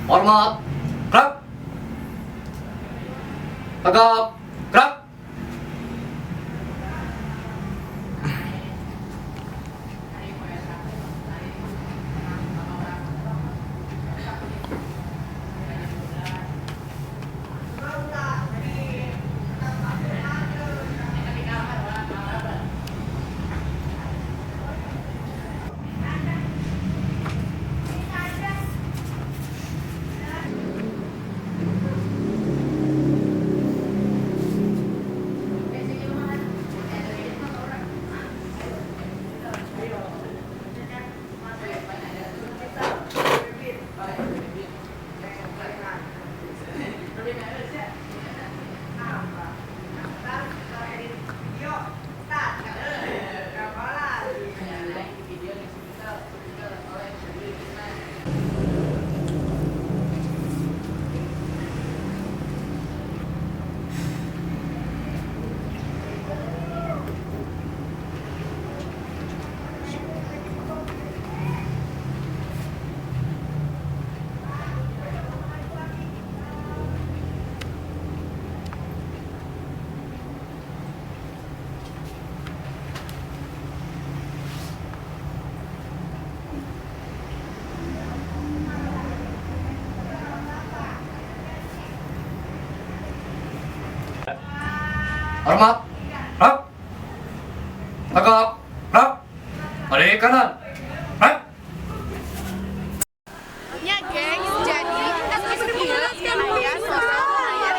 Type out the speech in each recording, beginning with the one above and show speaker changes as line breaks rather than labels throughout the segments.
Hormat. Gerak. Tegak. Gerak. Hormat. Gerak. Tegak. Gerak. Balik kanan. Gerak.
Nya, gengs, jadi isuk ieu aya sosok mayat.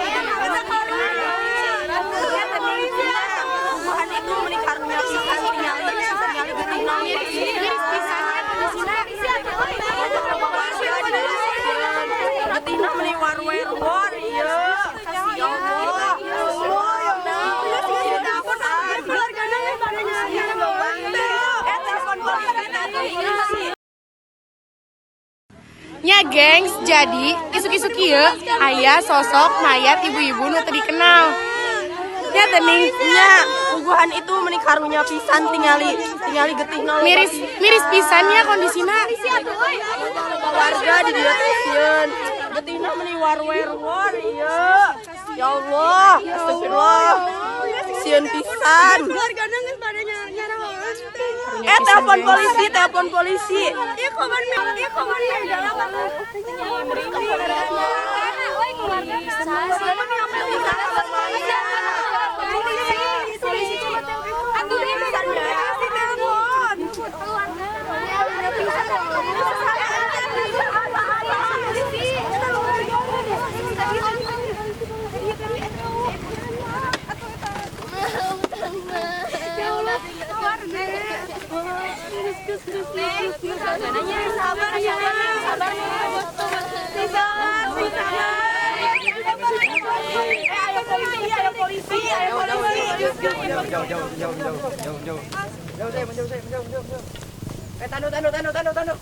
Tuhan itu meni karunya pisan, tingali tingali getihna.
Miris, miris pisan nya kondisina.
Getihna meni war-wer-war ieu. Ya Allah. Eh, telepon polisi.
Nya, gengs, jadi isuk-isuk ieu aya sosok mayat ibu-ibu nu teu dikenal. Nya teuning.
Nya, puguhan itu meni karunya pisan, tingali tingali getihna.
Miris, miris pisan nya kondisina.
Warga di dieu teh sieun. Getihna meni war-wer-war ieu. Ya Allah, astagfirullah. Sieun pisan. Eh, telepon polisi, telepon polisi. Iya, koman, iya, koman. Sabar ya, sabar. Sabar, sabar. Eh, ayo polisi, ayo polisi, ayo polisi.
Jauh, jauh, jauh, jauh, jauh, jauh. Jauh, saya, menjauh, saya, menjauh, menjauh, menjauh. Eh, tanduk, tanduk, tanduk, tanduk, tanduk.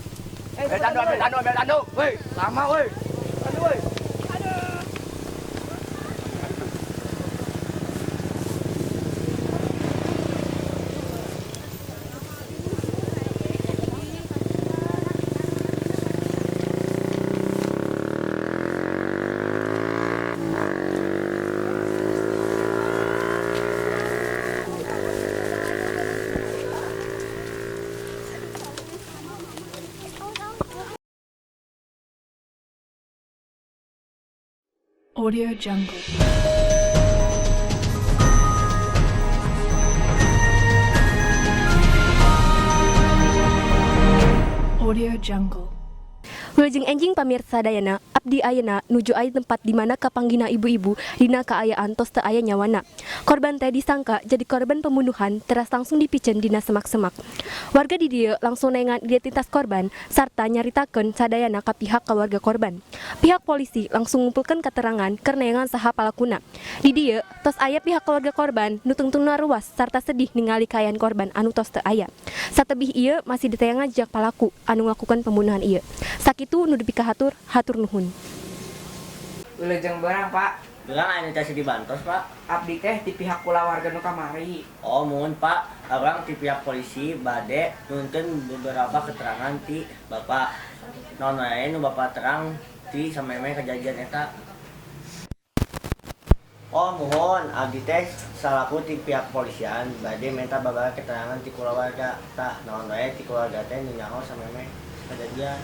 Eh, tanduk, ambil tanduk, ambil tanduk. Woi, lama, woi. Tanduk, woi.
Audio Jungle. Audio Jungle.
Wilujeng enjing, pamirsa sadayana, abdi ayeuna nuju aya tempat di mana kapanggihna ibu-ibu dina kaayaan tos teu aya nyawana. Korban teh disangka jadi korban pembunuhan, teras langsung dipiceun dina semak-semak. Warga di dieu langsung neangan identitas korban sarta nyaritakeun sadayana ka pihak keluarga korban. Pihak polisi langsung ngumpulkeun keterangan keur neangan saha palakuna. Di dieu tos aya pihak keluarga korban nu tungtungna ruas sarta sedih ningali kaayaan korban anu tos teu aya. Satebih ieu masih diteangan jejak palaku anu ngelakukan pembunuhan ieu. Sakitu nu dipikahatur, hatur nuhun.
Wilujeng beurang, Pak.
Beurang, anu tiasa dibantos, Pak?
Abdi teh di pihak kulawarga nu kamari.
Oh, muhun, Pak. Abdi di pihak polisi bade nuntun beberapa keterangan ti Bapak. Naon wae nu Bapak terang Ti samemeh kejadian eta. Oh, muhun abdi teh salaku ti pihak kepolisian bade minta babaraha keterangan ti kulawarga. Tah, naon wae ti keluarga teh nu nyaho samemeh kejadian.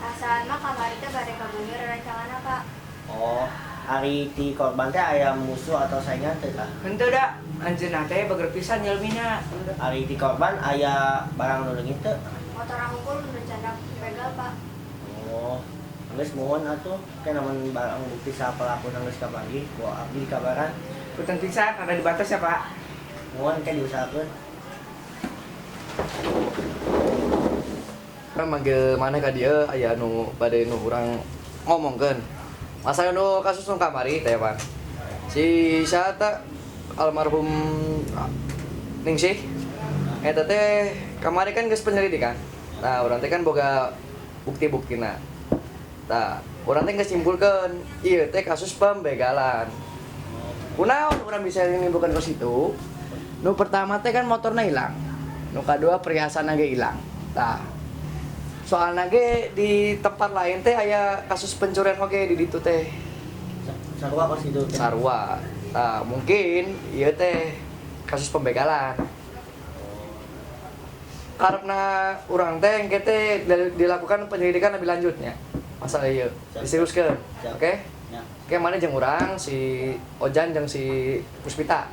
Asal mah kamari teh bade ka bumi rerencanganna, Pak.
Oh, ari ti korban teh aya musuh atau saingan teh tah?
Henteu da, anjeunna teh bager pisan jelmina.
Ari ti korban aya barang nu leungit teu?
Motor hungkul nu dicandak begal, Pak.
Oh, geus muhun atuh, ke namun barang bukti saha pelaku geus kapanggih ku abdi dikabaran.
Punten pisan rada dibatas ya, Pak.
Muhun ke diusahakeun.
Urang manggil mana ka dieu aya nu bade nu urang ngomongkeun. Masalah nu kasus nu kamari teh, Pak. Si saha almarhum Ningsih eta teh kamari kan geus penyelidikan. Nah, urang teh kan boga bukti-buktina. Tah, urang teh geus nyimpulkeun ieu teh kasus pembegalan. Kunaon urang bisa nyimpulkeun ke situ? Nu pertama teh kan motorna hilang. Nu kadua perhiasanna ge hilang. Tah, soalna ge di tempat lain teh aya kasus pencurian oge di ditu teh.
Sarua kos kitu teh.
Sarua. Tah, mungkin ieu teh kasus pembegalan. Karena urang teh engke teh dilakukan penyelidikan lebih lanjutnya. Masalah ieu diseriuskeun. Oke? Oke, mana jeung urang si Ojan jeung si Puspita.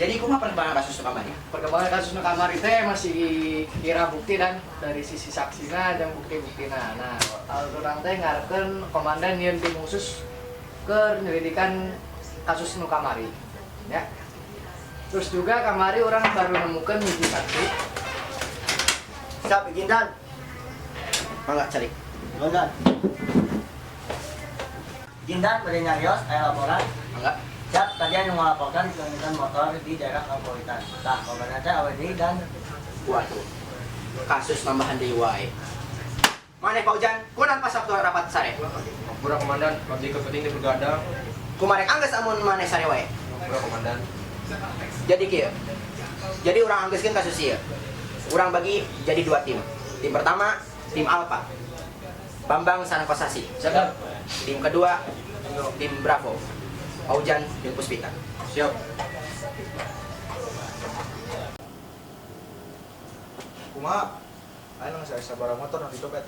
Jadi kumaha perkembangan kasus nu kamari?
Perkembangan kasus nu kamari teh masih kira bukti dan dari sisi saksina dan bukti-buktina. Nah, urang teh ngarepkeun komandan nyieun tim khusus ke penyelidikan kasus nu kamari, ya. Terus juga kamari orang baru nemukan hiji saksi.
Siap, izin Dan. Mangga cari. Nuhun Dan. Izin Dan, bade nyarios aya laporan.
Mangga.
Siap, tadi anu ngalaporkan ditemukan motor di daerah Kabupaten. Tah, korbanna teh awe deui Dan.
Waduh. Kasus tambahan deui wae. Maneh Pak Ujan, kunaon pas waktu rapat sare?
Hampura komandan, abdi kepenting di begadang.
Kumarek anggeus amun maneh sare wae.
Hampura komandan.
Jadi kieu. Jadi urang anggeuskeun kasus ieu. Urang bagi jadi dua tim. Tim pertama, tim Alpha. Bambang sareng Kosasi.
Siap.
Tim kedua, tim Bravo. Paujan jeung Puspita.
Siap. Kumaha? Ayo nang saya sabaraha motor nu dicopet.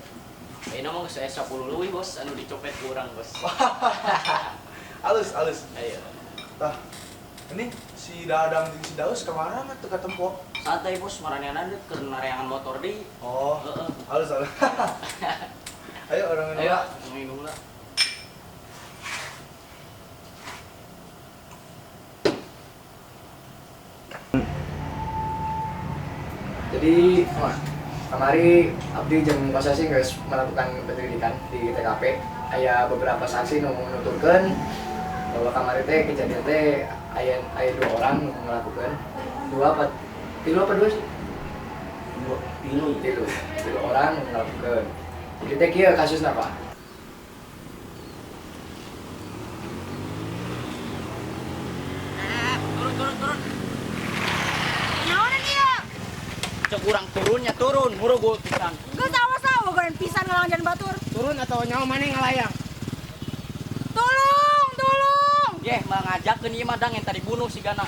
Ayeuna mah geus aya 10 leuwih, Bos, anu dicopet ku urang, Bos.
Alus, alus.
Ayo.
Tah. Ini si Dadang jeung si Daus kemana teu katempo?
Santai, Bos, maranehanna deuk keur nareangan motor deui.
Oh.
Heeh.
Alus, alus. Ayo urang minum.
Ayo, minum lah.
Jadi, wah, kamari abdi jeung Kosasi geus melakukan penyelidikan di TKP. Aya beberapa saksi nu nuturkeun bahwa kamari teh kejadian teh aya aya dua orang nu ngelakukeun. Dua apa? Tilu apa dua sih? Dua, tilu, tilu. Tilu orang nu ngelakukeun. Jadi teh kieu kasusna, Pak.
Turun, turun, turun.
Naon ieu?
Cek urang turunnya turun, buru gua pisan.
Geus awas ah, bogoran pisan ngalangan batur.
Turun atau nyawa maneh ngalayang?
Tolong, tolong.
Yeh, malah ngajakeun ieu mah dang yang tadi bunuh si Gana.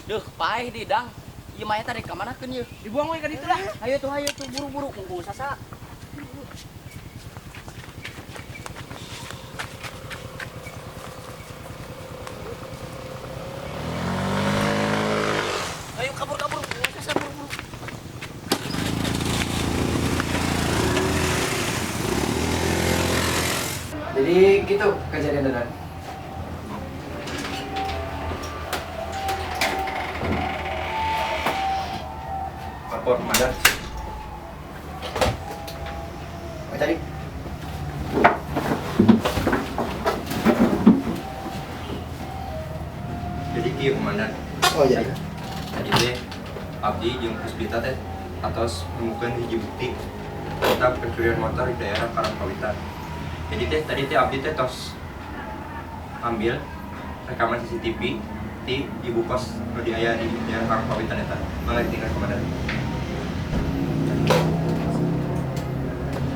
Duh, paeh di dang. Ieu mah tadi ka manakeun ieu?
Dibuang we ka ditu lah.
Ayo tuh buru-buru kungkung sasa. Ayo kabur-kabur, sasa buru-buru.
Jadi gitu kejadian dan.
Lapor komandan.
Oh, tadi.
Jadi kieu komandan.
Oh iya.
Tadi teh abdi jeung Puspita teh atos nemukeun hiji bukti tentang pencurian motor di daerah Karangpawitan. Jadi teh tadi teh abdi teh tos ambil rekaman CCTV di ibu kos nu di aya di daerah Karangpawitan eta. Mangga ditinggal komandan.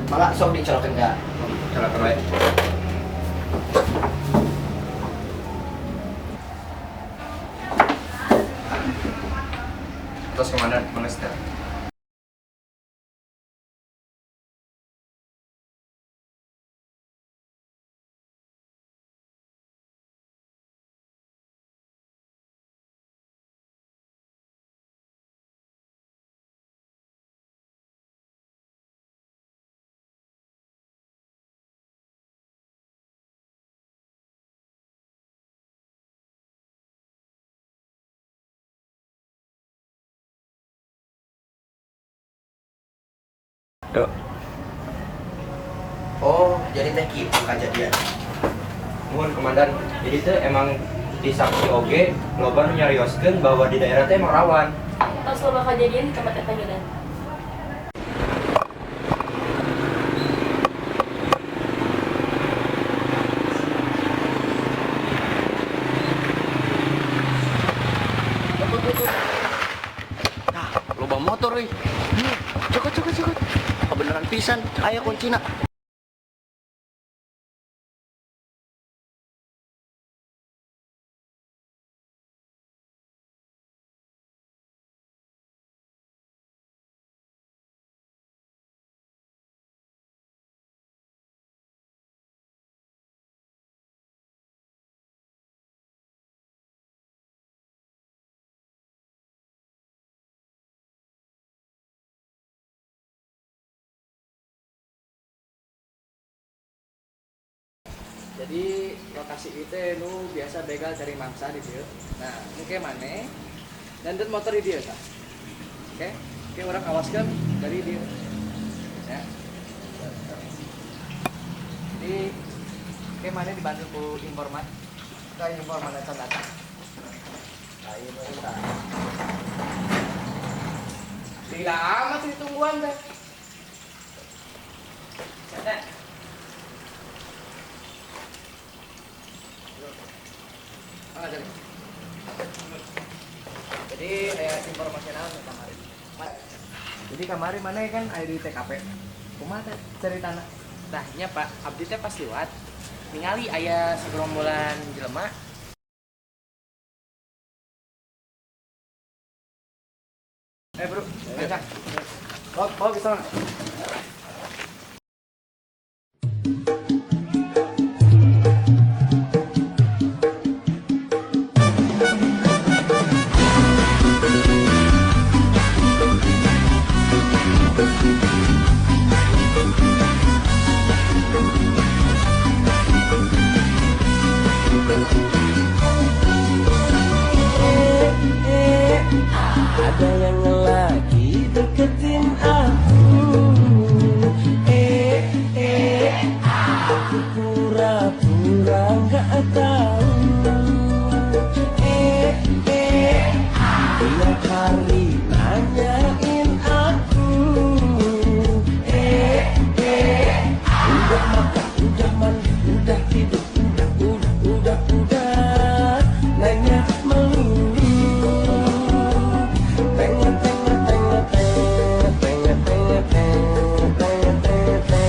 Malah sok dicolokin enggak?
Colokin wae. Terus komandan, mangga setel.
Oh, jadi teh kieu kejadian.
Mohon komandan, jadi teh emang di saksi oge loba nu nyarioskeun bahwa di daerah teh emang rawan.
Tos loba kejadian di tempat eta dan.
Nah, loba motor euy. Cokot, cokot, cokot. Kebeneran pisan, aya kuncina.
Jadi lokasi itu nu biasa begal cari mangsa di dia. Nah, mungkin mana dan motor di dia tah. Oke, oke orang awaskan dari dia. Ya. Jadi oke mana dibantu ku informan. Kita informan acan datang. Lain kita. Gila amat sih tungguan teh. Jadi informasi naon kamari. Jadi kamari mana kan aya di TKP. Kumaha teh ceritana?
Tah nya Pak, abdi teh pas liwat ningali aya segerombolan jelema.
Bro, ngajak. Oh, oh bisa.
Ada yang lagi deketin aku. Eh, eh, aku pura-pura nggak tahu. Eh, eh, tiap hari nanyain aku. Eh, eh, udah makan, udah mandi, udah tidur, udah, udah, udah, udah, nanya melulu. Teng teng teng teng teng teng teng teng teng teng.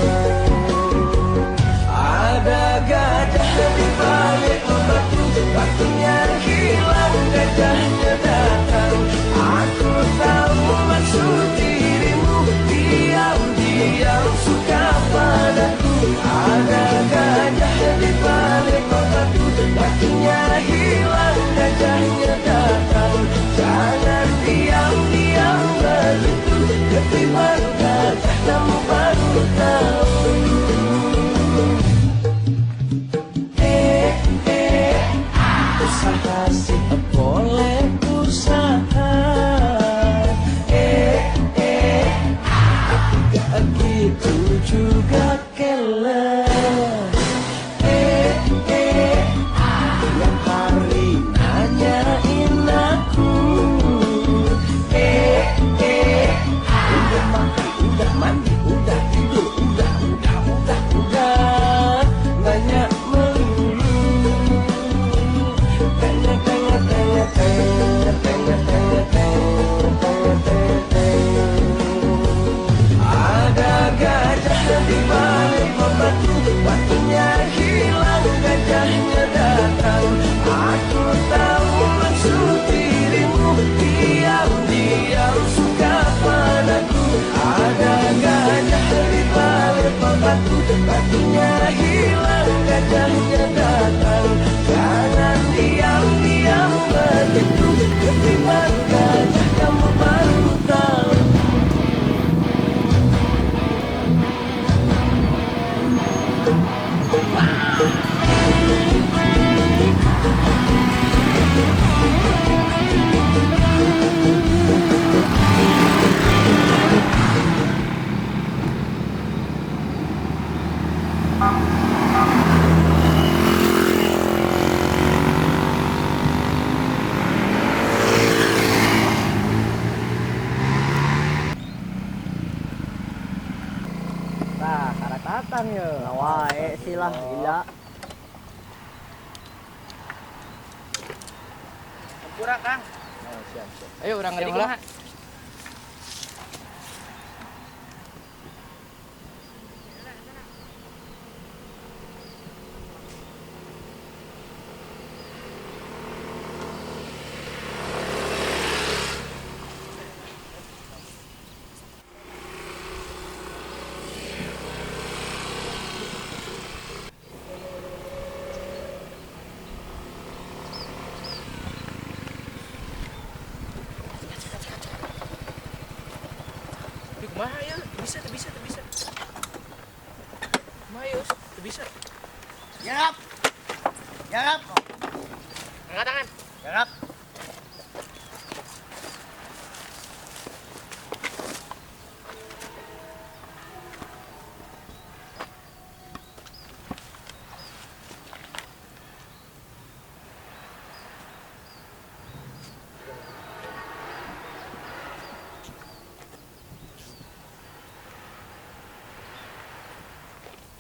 Ada gajah di balik batu, batunya hilang, gajahnya datang. Aku tahu maksud dirimu, diam-diam suka padaku. Ada gajah di balik batu, batunya hilang, gajahnya datang. Jangan diam-diam begitu, ketimbang gajah kamu baru tahu. Eh, eh, usaha sih boleh usaha. Eh, eh, tapi gak gitu juga keles. Eh, eh, tiap hari nanyain aku. Eh, eh, udah makan, udah mandi, udah tidur, udah, udah, udah, udah, nanya melulu. Teng teng teng teng teng teng teng teng teng teng. Ada gajah di balik batu, batunya hilang, gajahnya datang. Aku tahu maksud dirimu, diam-diam suka padaku. Ada gajah di balik batu, batunya hilang, gajahnya datang. Jangan diam-diam begitu, ketimbang gajah kamu baru tahu.
Nah, karek datang ya. Wae sih lah, gila.
Hampura, Kang.
Oh, siap, siap. Ayo urang
Jadi
ngareng lah.
kumaha? Aduh, kumaha ya? Bisa, teu bisa, teu bisa. Kumaha ya, Us? Teu bisa.
Yarap. Yarap.
Angkat tangan.
Yarap.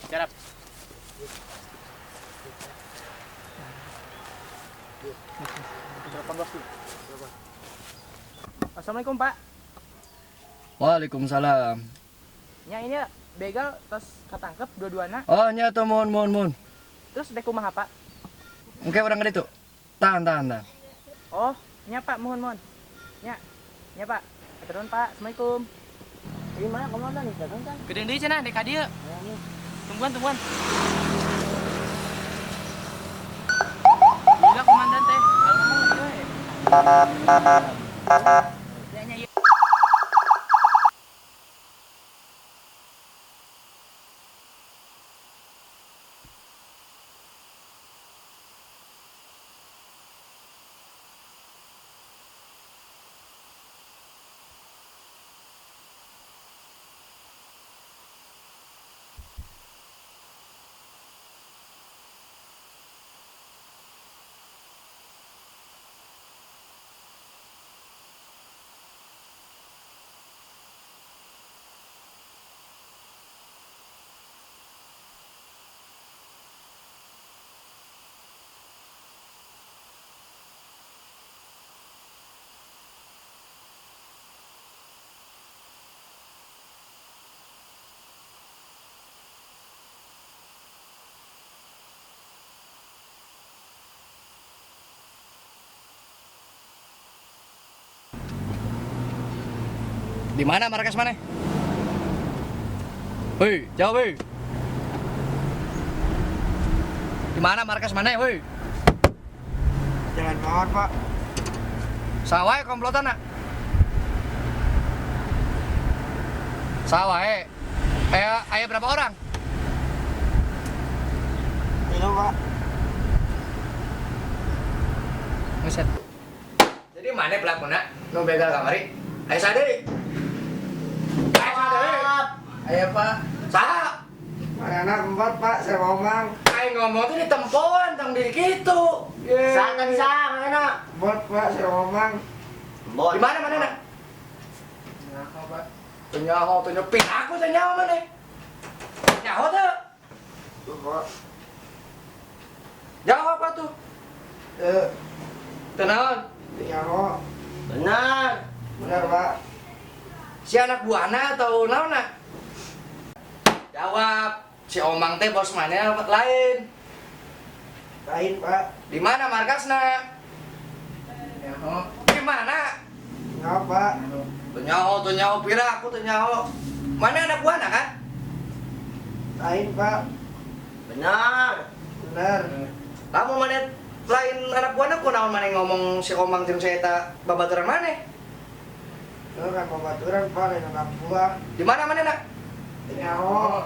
Carap. Assalamualaikum, Pak.
Waalaikumsalam.
Nya ini begal terus ketangkep dua-duana.
Oh, nya tuh mohon mohon mohon.
Terus dek kumaha, Pak?
Oke, urang ka ditu. Tahan, tahan, tahan.
Oh, nya Pak, mohon mohon. Nya. Nya Pak. Turun Pak. Assalamualaikum.
Ini mana komandan nih, datang kan?
Geudeung deui cenah dek ka dieu. Tungguan, tungguan. Gila komandan teh. Kalau ngomong gitu we. Nya nya ieu.
Di mana markas mana? Woi, jawab woi. Di mana markas mana, woi?
Jalan Mawar, Pak.
Saha wae komplotan, nak? Saha wae. Aya aya berapa orang?
Tilu, Pak.
Buset. Jadi mana pelakuna? Nu begal kamari? Ayo sade. Ayo sade.
Ayo, Pak.
Saha?
Mana empat, Pak, saya ngomong.
Ayo ngomong tuh di tempoan tong diri kitu.
Saha tadi saha mana?
Empat, Pak, saya ngomong.
Di mana mana nak?
Nyaho, Pak.
Teu nyaho, teu nyaho. Aku teu nyaho mana? Nyaho teu?
Tuh, Pak.
Jawab apa tuh?
Eh,
Teu naon?
nyaho.
Benar.
Benar, Pak.
Si anak buahna atau naon nak? Jawab. Si Omang teh bos mana lain?
Lain, Pak.
Di mana markasna?
Nyaho.
Di mana?
Nyaho, Pak.
Teu nyaho, teu nyaho pira aku teu nyaho. Mana anak buahna kan?
Lain, Pak.
Benar.
Benar.
Kamu mana lain anak buahna kunaon mana ngomong si Omang jeung si eta babaturan mana?
Itu kan babaturan, Pak, lain anak buah.
Di mana mana nak?
Nyaho.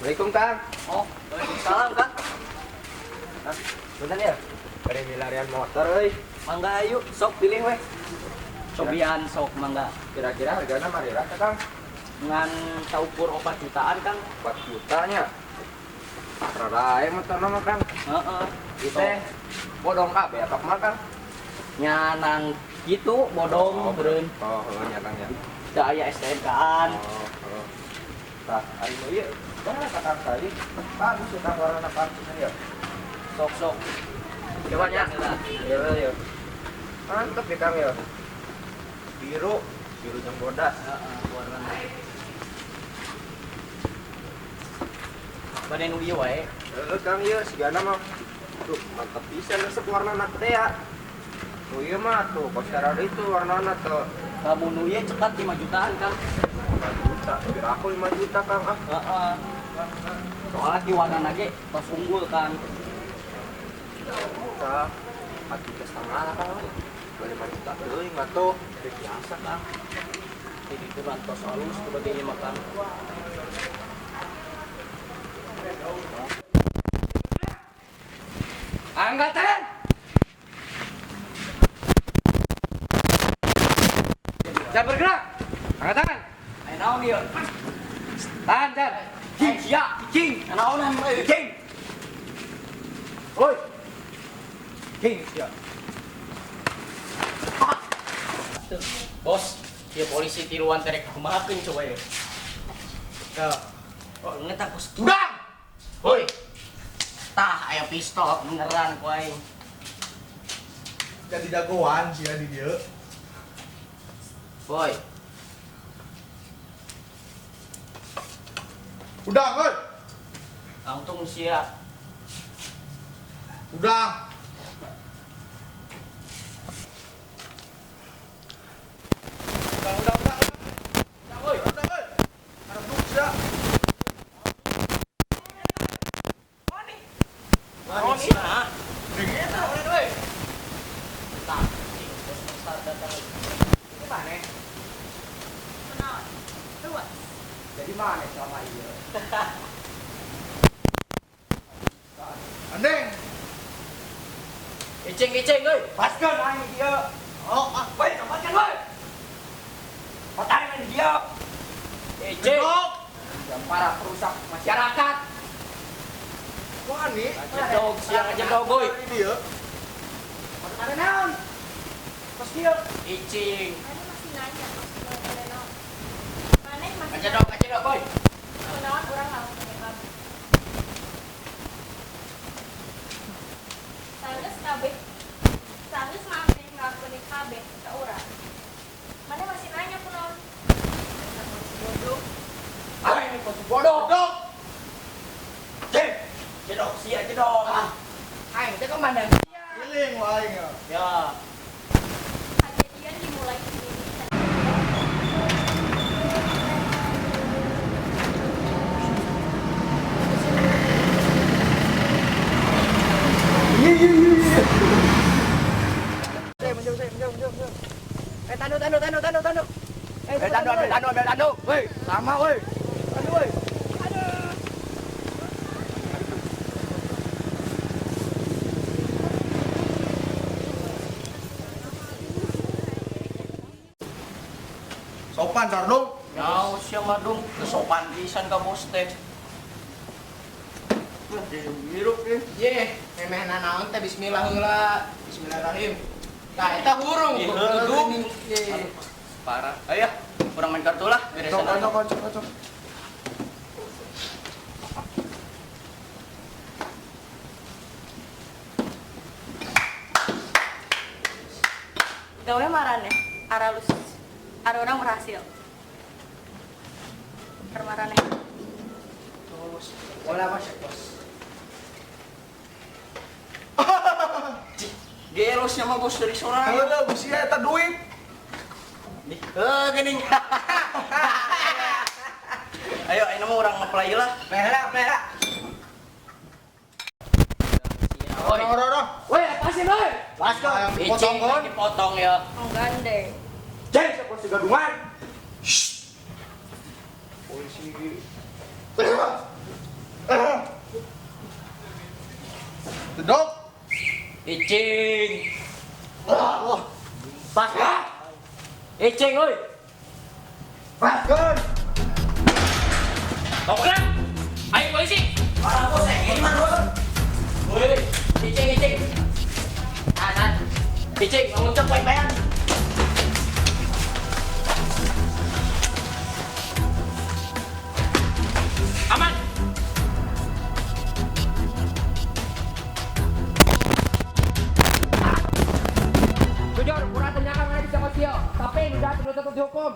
Assalamualaikum, Kang.
Oh, waalaikumsalam, Kang.
Hah? Bentar ya. Bade milarian motor euy.
Mangga ayo, sok pilih weh. Cobian sok mangga.
Kira-kira hargana marira teh, Kang?
Ngan saukur 4 jutaan, Kang.
4 juta nya. Rada motorna mah, Kang.
Heeh.
Ieu teh bodong kabeh apa kumaha, Kang?
Nyanang gitu bodong
Oh,
beureun.
Oh, heuh nya, Kang ya.
Teu aya STNK-an.
Oh, oh. Tah, ari nu ieu mana ka Kang tadi? Bagus ya, Kang, warna bagus ya.
Sok sok.
Coba nya. Iya, iya. Mantep ya, Kang ya. Biru, biru yang bodas.
Heeh, warna. Bade nu ieu wae.
Heeh, Kang ieu sigana mah. Tuh, mantep pisan resep warnana teh ya. Tuh ieu mah tuh kos itu warnana tuh.
Kamu nu ieu cekat 5 jutaan, Kang.
5 juta, biar aku 5 juta, Kang ah.
Heeh. Soalnya ki warnana ge tos unggul, Kang.
Juta, 4 juta setengah lah, Kang. 5 juta teuing atuh.
Biasa, Kang. Jadi itu tos halus sebagainya mah, Kang.
Angkat tangan. Jangan bergerak. Angkat tangan.
Ayo naon ieu?
Tahan, tahan.
Cing, sia, cing. Naonan euy.
Cing. Woi. Cing, sia.
Bos, ieu polisi tiruan terek kumahakeun coba ya.
Ya.
Oh, ngetak bos.
Udah.
Woi. Tah, aya pistol beneran ku aing.
Jadi jagoan sih ya di dia.
Boy,
Udah, woi.
langsung sia.
Udah. Udah, udah, udah.
Woi.
Udah, woi. Arep sia.
Naon sia? Dingin woi. Tah, cing, bos besar datang.
Ini mana?
Kunaon? Luas.
Jadi mana selama iya?
Andeng.
Icing, icing euy.
Paskeun aing dieu.
Oh, ah,
Woi, tempatkan woi. Otak aing dieu.
Icing.
Yang para perusak masyarakat.
Wah nih.
Jedog, sia jedog euy.
Ini dia.
Otak naon? Pas dieu.
Icing.
Mana masih nanya, masih naon? Mana masih
Jedog, jedog euy.
Kunaon urang ngalakukeun kabeh. Sanggeus kabeh. Sanggeus maneh ngelakuin kabeh ka urang. Mana masih nanya kunaon? Dasar polisi bodoh.
Aing bos bodoh.
Dok.
Cing. Jedog sia jedog.
Ah, aing teh komandan sia.
Cicing wae aing ya.
Ya.
Kejadian dimulai di
Menjauh. Eh, tanduk, tanduk, tanduk, tanduk, tanduk. Eh, tanduk, ambil tanduk, ambil tanduk. Woi, lama woi. Tanduk woi.
Sopan Sardung.
Nyaho sia mah dong, kesopan pisan ka bos teh.
Hirup nih.
Ye, memeh nanaon teh bismillah heula. Bismillahirrahmanirrahim. Tah eta hurung duduk.
Parah. Ayo, kurang main kartu lah. Beresan.
Kocok, kocok, kocok.
Gawe maraneh, aralus. Arurang berhasil. Permaraneh.
Terus, bola bos, bos.
Geros nya mah bos dari sorangan.
Heula bos sia eta duit.
Nih, geuning. Ayo, ayeuna mah urang ngeplay lah.
Play lah, play lah.
Oi,
Woi, lepasin woi.
Pasko.
Potong kon.
Dipotong ya.
Gandeng.
Cek polisi gadungan. Polisi. Duduk.
Icing.
Pas.
Icing oi.
Paskeun.
Tokrak. Ayo polisi.
Parah bos, ini mah bos.
Woi, icing icing. Tahan. Icing, ngucap baik-baik. Aman.
Jujur, kurang ternyata mana bisa kosio. Tapi udah tetap dihukum.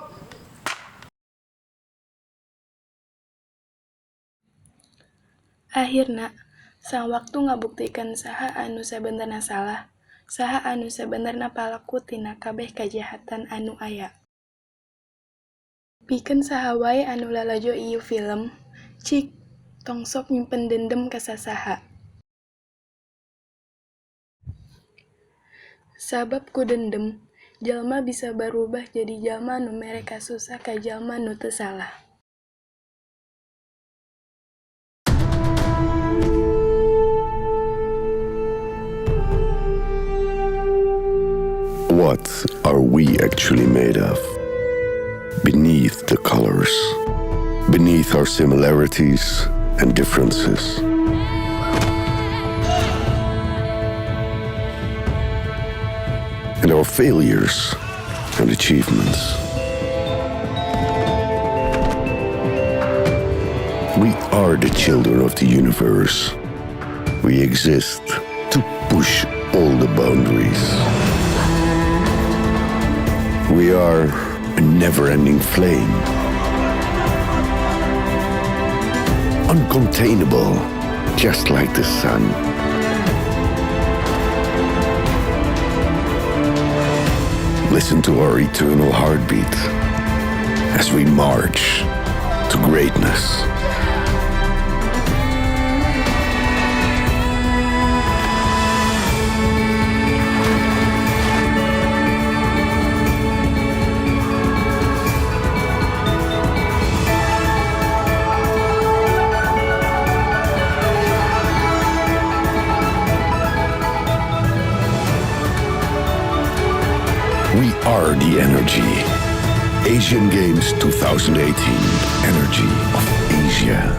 Akhirna, sang waktu ngabuktikeun saha anu sabenerna salah, saha anu sabenerna palaku tina kabeh kajahatan anu aya. Pikeun saha wae anu lalajo ieu film, cik, tong sok nyimpen dendem ka sasaha. Sabab ku dendem, jalma bisa barubah jadi jalma nu mere kasusah ka jalma nu teu salah.
What are we actually made of? Beneath the colors, beneath our similarities and differences. And our failures and achievements. We are the children of the universe. We exist to push all the boundaries. We are a never-ending flame. Uncontainable, just like the sun. Listen to our eternal heartbeat as we march to greatness. We are the energy. Asian Games 2018, Energy of Asia.